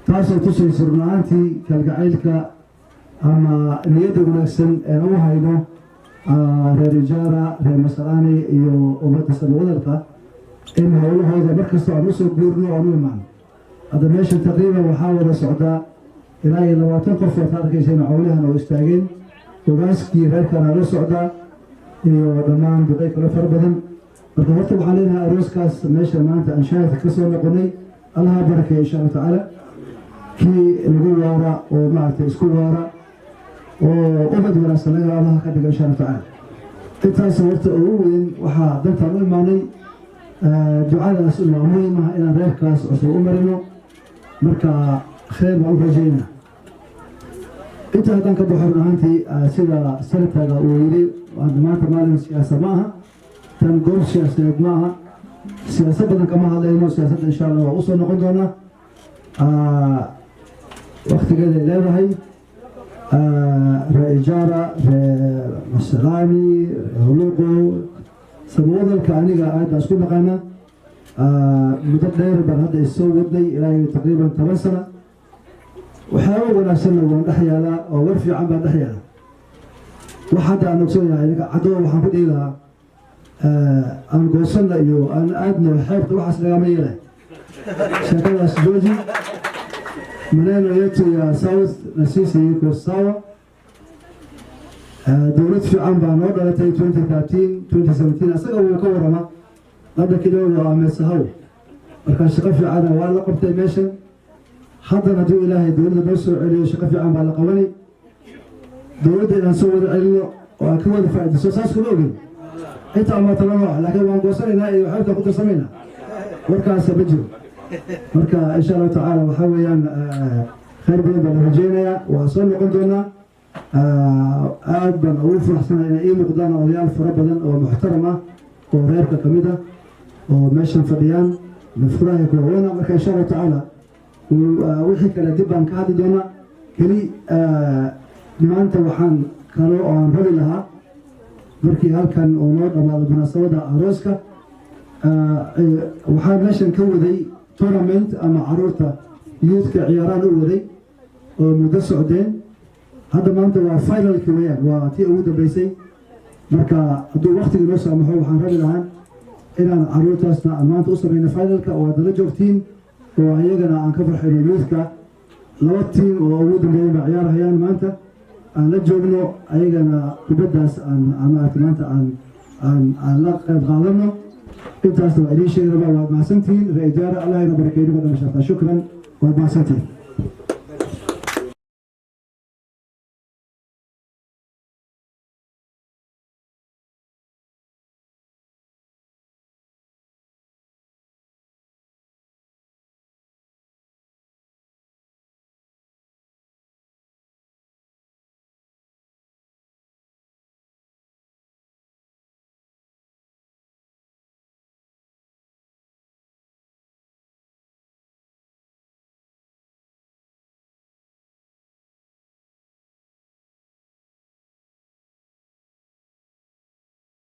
Taasoo tusaysa run ahaantii kalgacaylka ama niyadda wanaagsan een u hayno reer Ijaara, reer Masalaani iyo ummadda Samawadalka, in howlahooda markastoo aan usoo guurno oan u imaano. Hadda meeshan taqriiban waxaa wada socdaa ilaa iyo 20 qof waad arkayseen cowlahan oo istaageen. Ogaaskii reerkaana la socdaa iyo dhammaan duqey kale fara badan. Marka horta waxaan leenahay arooskaas meesha maanta aan shaahidka ka soo noqonay, Allaha barakeeya, insha Allahu tacaala. Kii lagu waara oo maaragtay isku waara oo ubad wanaagsan laga Allaha ka dhiga, insha Allahu tacaala. Intaas horta ugu weyn waxaa dantaan u imaanay, ducadaas waa muhiim ah inaan reerkaas cusub u marino. Marka kheyr baan u rajaynaa. Inta haddaan ka baxo, run ahaantii, sida senator-ka uu yidhi, maanta maalin siyaasa ma aha, tan goob siyaasadeed ma aha, siyaasad badan kama hadlayno. Siyaasadda, insha Allah, waa usoo noqon doonaa, waktigeeday leedahay. Ree Ijaara, ree Masalaani, ree Huluqo, Samawadalka, aniga aad baan isku naqaanaa. Muddo dheer baan hadda issoo wadnay, ilaa iyo taqriiban 10 sana. Waxyaaba wanaagsanna waan dhex yaalaa oo war fiican baan dhex yaalaa. Wax hadda aan ogson yahay cadoo waxaan ku dhihi lahaa aan goosanna iyo aan aadno xeebta, waxaas lagama yeelay. Sheekadaas jooji. Maneno yetu ya South na sisi iko sawa. Dowlad fiican baa noo dhalatay 2013, 2017. Asaga wuu ka warama labda kidogo amesahau. Marka shaqo fiicana waa la qabtay meeshan. Haddana hadduu Ilaahay dowladda noo soo celiyo, shaqo fiican baa la qabanay. Dowladda inaan soo wada celino oo aan ka wada faa'iidayso, saas kuma ogin intaa ma tala nooc, laakiin waan goosanaynaa iyo xeebta ku darsanaynaa, warkaasa ma jiro. Marka, insha Allahu tacaala, waxaa weeyaan khayr badan baa la rajeynayaa. Waa soo noqon doonaa. Aad baan ugu faraxsanahay inay ii muuqdaan odayaal fara badan oo muxtaram ah oo reerka ka mid ah oo meeshan fadhiyaan. Nafurahi kuwaona. Marka, insha Allahu tacaala, wixii kale dib baan ka hadli doonaa. Keli maanta waxaan kalo oo aan rabi lahaa, markii halkan uu noo dhammaado munaasabadda arooska, waxaa meeshan ka waday tournament ama caruurta youth-ka ciyaaraan u waday oo muddo socdeen. Hadda maanta waa final-ki weyaan, waa tii ugu dambeysay. Marka hadduu waktiga noo saamaxo, waxaan rabi lahaa inaan caruurtaasna aan maanta u samayno final-ka oo aad nala joogtiin oo ayagana aan ka farxayno. Youth-ka laba team oo ugu dambeeyan baa ciyaarhayaan maanta, aan la joogno ayagana kubaddaas aan maarata maanta aan la qayb qaadano. Intaasna waa idiin sheegi rabaa. Waad mahadsantihiin, ree Ijaara. Allah ina barakeeyo. Dhama sharta. Shukran, waad mahadsantihiin.